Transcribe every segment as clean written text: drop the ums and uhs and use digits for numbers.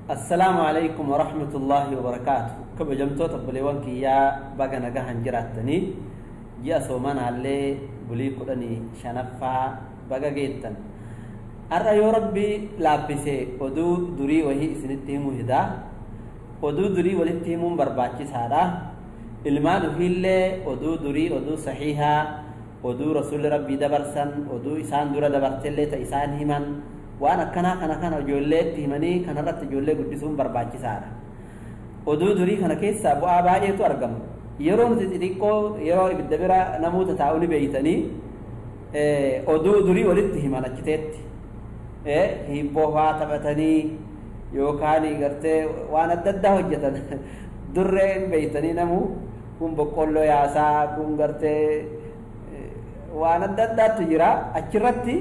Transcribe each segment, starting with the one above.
السلام عليكم ورحمة الله وبركاته. كبجمتو تبليوان كيا baga nagahan jiraattanii ji'a soomanaallee bulii 15ffaa baga geettan. Har'a yoo Rabbi laaffise oduu durii wahii isinitti himuu hidaa. Oduu durii walitti himuun barbaachisaadha. Ilmaan ofiillee oduu durii, oduu sahihaa, oduu rasuulli Rabbii dabarsan, oduu isaan dura dabartellee ta isaan himan, waan akkanaa kana kana ijoolleetti himanii kanarratti ijoollee guddisuun barbaachisaadha. Oduu durii kana keessaa bu'aa baay'eetu argama. Yeroo nuti xixiqqoo yeroo ibidda bira namoota taa'u ni beeytanii oduu durii walitti himan achiteetti. Hibboo fa'aa taphatanii yookaan gartee waan adda addaa hojjetan. Durreen beeytanii namu kun boqqolloo yaasaa, kun gartee waan adda addaatu jira. Achirratti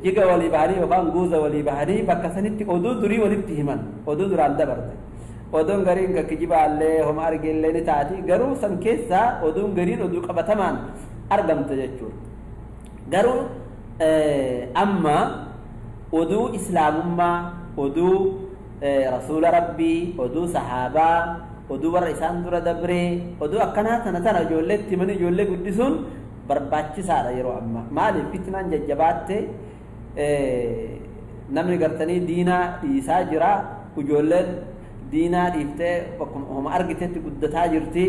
jiga walii bahanii yookaan guuza walii bahanii bakka sanitti oduu durii walitti himan, oduu duraan dabarte. Oduun gariin ka kijibaallee homa argeellee ni taati, garuu san keessaa oduun gariin oduu qabatamaan argamte jechuudha. Garuu amma oduu islaamummaa, oduu rasuula Rabbii, oduu sahaabaa, oduu warra isaan dura dabree, oduu akkanaa tana tana ijoolleetti himanii ijoollee guddisuun barbaachisaadha yeroo ammaa. Maaliif fitnaan jajjabaatte, namni gartanii diinaa dhiisaa jira, ijoolleen diinaa dhiiftee bakkuma homa argitetti guddataa jirti.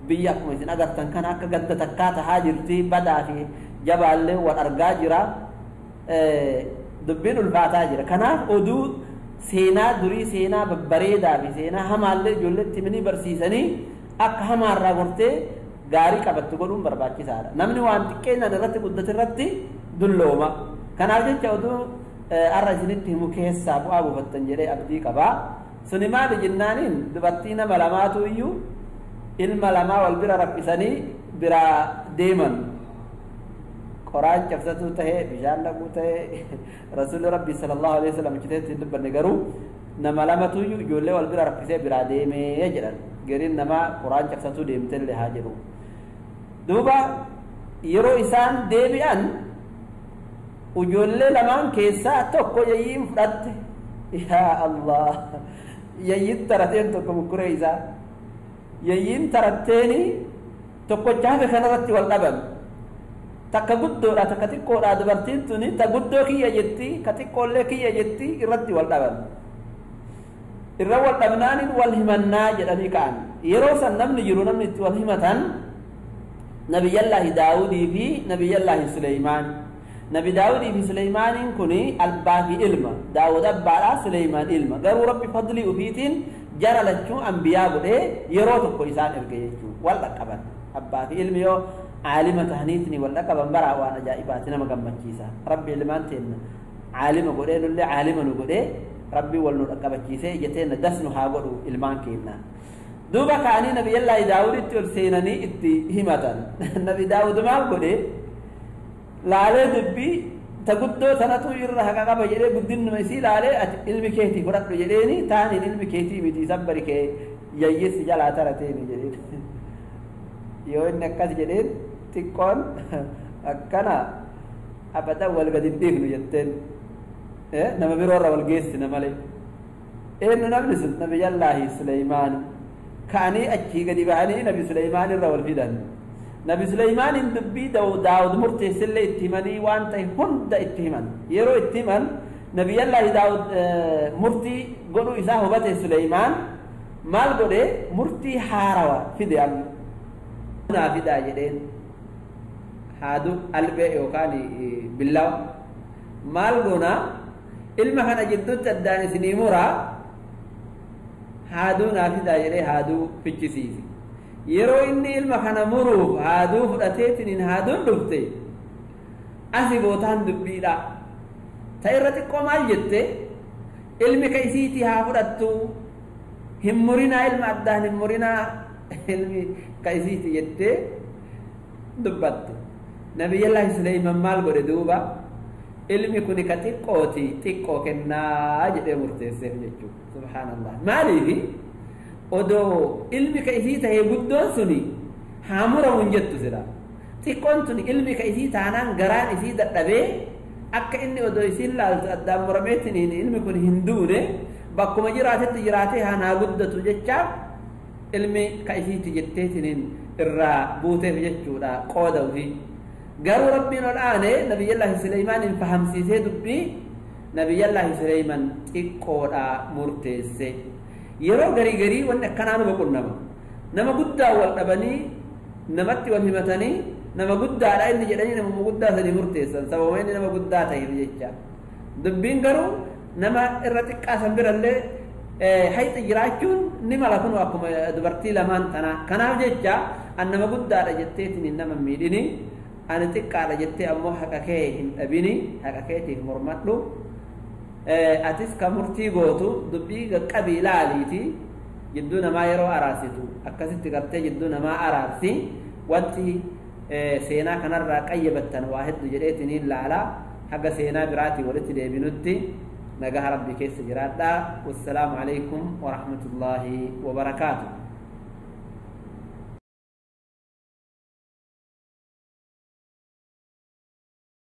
Biyya akkuma isin agartan kana akka gadda takkaa tahaa jirti, badaa fi jabaallee wal argaa jira, dubbiin ulfaataa jira. Kanaaf oduu seenaa durii, seenaa babbareedaa fi seenaa hamaallee ijoolleetti himanii barsiisanii akka hamaarraa gortee gaarii qabattu godhuun barbaachisaadha. Namni waan xiqqeenyaan irratti guddate irratti dullooma. Kanaaf jecha oduu har'a isinitti himu keessaa bu'aa buufattan jedhee abdii qabaa. Suni maali jennaaniin dubartii nama lamaatu iyyuu ilma lamaa wal bira raffisanii biraa deeman. Qoraan cabsatuu tahee, bishaan dhaquu tahee, rasuulli Rabbi sallallahu alaihi wasallam achi hin dubbanne, garuu nama lamatu iyyuu ijoollee wal bira raffisee biraa deemee jedhan. Gariin namaa qoraan cabsatuu deemtellee haa jedhu. Duuba yeroo isaan deebi'an ijoollee lamaan keessaa tokko yayyiin fudhatte. Yaa Allah, yayyiin tarateen tokko mukkuree isaa, yayyiin taratteeni tokkocha hafe kanarratti wal dhaban. Takka guddoodha, takka xiqqoodha. Dubartiin tuni ta guddoo kiyya jetti, ka xiqqoollee kiyya jetti, irratti wal dhaban. Irra wal dhabnaanin wal himannaa jedhanii ka'an. Yeroo san namni jiru, namni itti wal himatan Nabiyyallaahi Daawudii fi Nabiyyallaahi Suleymaan. Nabi Daawudii fi Suleymaaniin kun abbaa fi ilma. Daawud abbaadha, Suleymaan ilma. Garuu Rabbi fadlii ufiitiin jara lachuu ambiyaa godhee yeroo tokko isaan erge jechuudha. Wal dhaqqaban. Abbaa fi ilmi yoo caalima tahaniitini wal dhaqqaban baraa waan ajaa'ibaati, nama gammachiisa. Rabbi ilmaan teenna caalima godhee, nullee caalima nu godhee, Rabbi wal nu dhaqqabachiisee ija teenna das nu haa godhu ilmaan keenna. Duuba ka'anii Nabiyyallaahi Daawuditti ol seenanii itti himatan. Nabi Daawud maal godhee? Laalee dubbii ta guddoo tanatu irra haqa qaba jedhee, guddinuma isii laalee, ati ilmi keetii fudhadhu jedheeni. Taaniin ilmi keetii miti, sabbari kee yayyessi jalaa tarateeni jedheen. Yoo inni akkas jedheen, xiqqoon akkana abadan wal gadi hin dhiifnu jetteen, nama biroorra wal geessina malee. Eenyu namni sun? Nabiyyallaahi Suleymaan. Ka'anii achii gadi ba'anii Nabi Suleymaan irra wal fidan. Nabi Suleymaaniin dubbii Daawud murteessillee itti himanii, waan ta'e hunda itti himan. Yeroo itti himan Nabiyyallaahi Daawud murtii godhuu isaa hubate. Suleymaan maal godhe? Murtii haarawa fide. Amma naa fidaa jedheen, haadu albee yookaan billawa. Maal goonaa? Ilma kana jidduutti addaan isinii muraa, haaduu naa fidaa jedhee haaduu fichisiise. Yeroo inni ilma kana muruuf haaduu fudhateetiniin haaduun dhufte, asi gootaan dubbiidha. Ta irra xiqqoo maal jette? Ilmi ka isiitii haa fudhattu, hin murinaa, ilma addaan hin murinaa, ilmi ka isiiti jettee dubbatte. Nabiyyallaahi Suleyman maal godhe duuba? Ilmi kuni ka xiqqooti, xiqqoo kennaa jedhee murteesseef jechuudha. Subhaanallah. Maaliifi? Odoo ilmi ka isii tahee guddoon suni haa muramu hin jettu sila. Xiqqoon tuni ilmi ka isii taanaan garaan isii dadhabee Akka inni odoo isiin laaltu addaan murameetiniin ilmi kun hin duune, bakkuma jiraatetti jiraatee hanaa guddatu jechaaf ilmi ka isiiti jetteetiniin irraa buuteef jechuudha qooda ofii. Garuu Rabbiin ol aane Nabiyyallaahi Suleymaaniin fahamsiisee dubbii Nabiyyallaahi Suleymaan xiqqoodha murteesse. Yeroo garii garii wanni akkanaa nama qunnama. Nama guddaa wal dhabanii namatti wal himatanii nama guddaadha inni jedhanii nama guddaa sanii murteessan, sababa inni nama guddaa ta'eef jecha. Dubbiin garuu nama irra xiqqaa san birallee hayxi jiraachuun ni mala, kun akkuma dubartii lamaan tanaa. Kanaaf jecha an nama guddaadha jetteetiin nama miidhini, ani xiqqaadha jettee ammoo haqa kee hin dhabini, haqa keetiif mormadhu. Atis ka murtii gootu dubbii qaqqabii ilaaliiti jidduu namaa yeroo araarsitu akkasitti gartee jidduu namaa araarsi. Wanti seenaa kanarraa qayyabattan waa hedduu jedheetiniin laala. Haga seenaa biraatii walitti deebinutti nagaha Rabbi keessa jiraadhaa. Wassalaamu alaykum warahmatullaahi wabarakaatu.